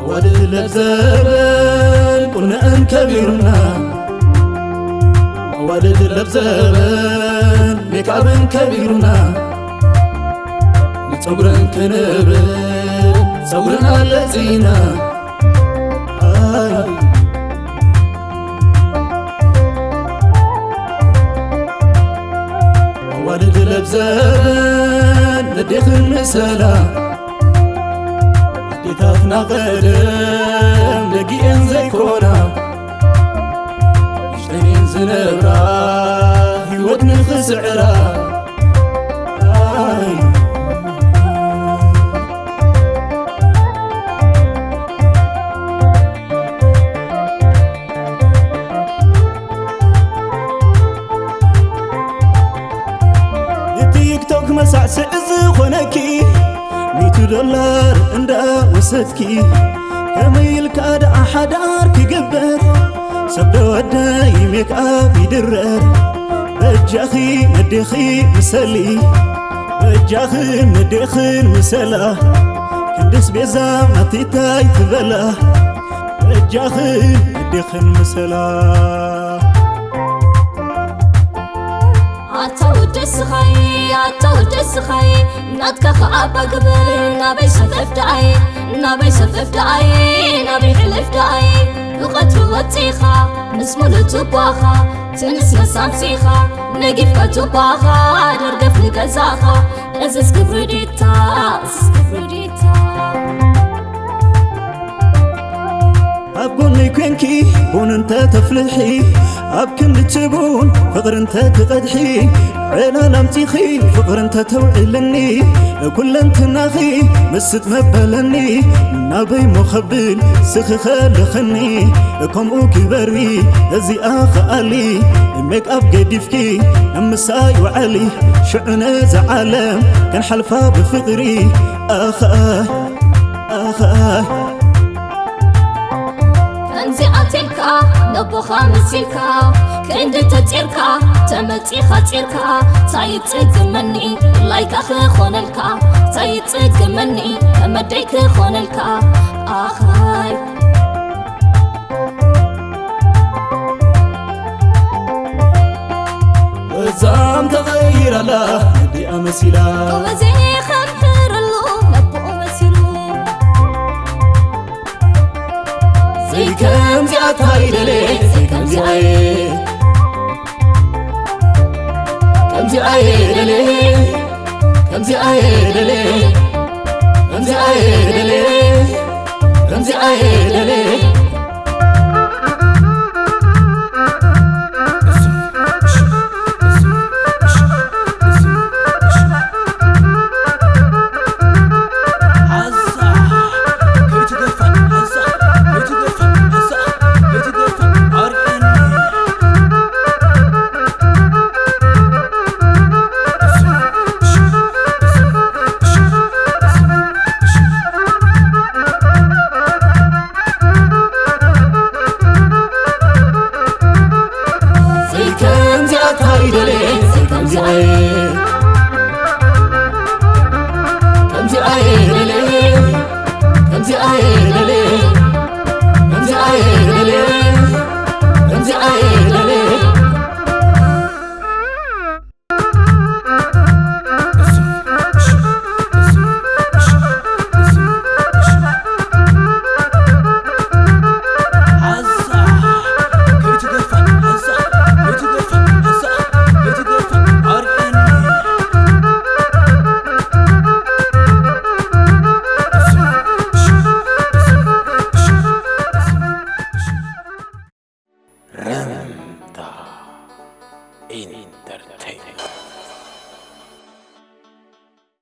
ኣዋልድ ለብዘበን ቁነአን ከቢሩና፣ ኣዋልድ ለብዘበን ሜክኣብን ከቢሩና፣ ንፀጉረን ክንብል ፀጉርና ኣለጺና። ኣይ ኣዋልድ ለብዘበን ነዴኽን ምሰላ፣ ኣዴታትና ቀደም ደጊኤን ዘይኮና፣ ውሽጠን እየን ዝነብራ ህይወት ንኽስዕራ። ኣይ ንቲክቶክ መሳዕስዒ ዝኾነኪ፣ ሚእቲ ዶላር እንዳወሰድኪ፣ ከመይ ኢልካ ደኣ ሓዳር ክግበር? ሰብ ዶ ወደይ ሜክኣፕ ይድረር? በጃኺ ነዴኺ ምሰሊ፣ በጃኽን ነዴኽን ምሰላ፣ ክንድስ ቤዛ ማቲታይ ትበላ፣ በጃኽን ነዴኽን ምሰላ። ኣታ ወደስኻይ፣ ኣታ ወደስኻይ፣ ናትካ ኸኣ እባ ግበር፣ ናበይ ሰፈፍ ደኣይ፣ ናበይ ሰፈፍ ደኣይ፣ ናበይ ሕልፍ ደኣይ። ብቐትሪ ወጺኻ ምስ ሙሉእ ቱባኻ፣ ትንስ መሳምሲኻ፣ ነጊፍካ ቱባኻ፣ ደርገፍ ንገዛኻ፣ እዝስ ክብሪ ዲታ፣ እዝስ ክብሪ ዲታ። ኣብ ጎነይ ኮንኪ ቡን እንተ ተፍልሒ፣ ኣብ ክንዲ እቲ ቡን ፍቕሪ እንተ ትቐድሒ፣ ዕላል ኣምጺኺ ፍቕሪ እንተ ተውዕልኒ፣ ኩለንትናኺ ምስጥ መበለኒ። ናበይ ሞ ከብል ስኺ ከለኽኒ፣ ከምኡ ግበሪ እዚኣ ኸኣሊ፣ ሜክኣፕ ገዲፍኪ ኣብ ምሳይ ውዓሊ፣ ሽዑ ነዛ ዓለም ክንሓልፋ ብፍቕሪ። ኣኸኣይ ኣኸኣይ ከምዚኣ ቴልካ ነቦኻ መሲልካ፣ ክንዲ ተጺርካ ተመጺኻ ጺርካ፣ ታይ ጽግመኒ ላይካ ክኾነልካ፣ ታይ ጽግመኒ ከመደይ ክኾነልካ። ኣኻይ ወዛም ተቐይራላ ነዲኣ መሲላ። ጎበዜ ከምሕረሉ ነቦኡ መሲሉ። ዘይከምዚኣ ታይደለ፣ ዘይከምዚኣየ። ከምዚኣየ ደለ፣ ከምዚኣየ ደለ፣ ከምዚኣየ ደለ፣ ከምዚኣየ ደለ። ዘይከምዚኣ ታይደለ፣ ዘይከምዚኣየ። ከምዚኣየ ደለ፣ ከምዚኣየ ደለ፣ ከምዚኣየ ደለ፣ ከምዚኣየ ደለ። ረምታ ኢንተርቴይንመንት።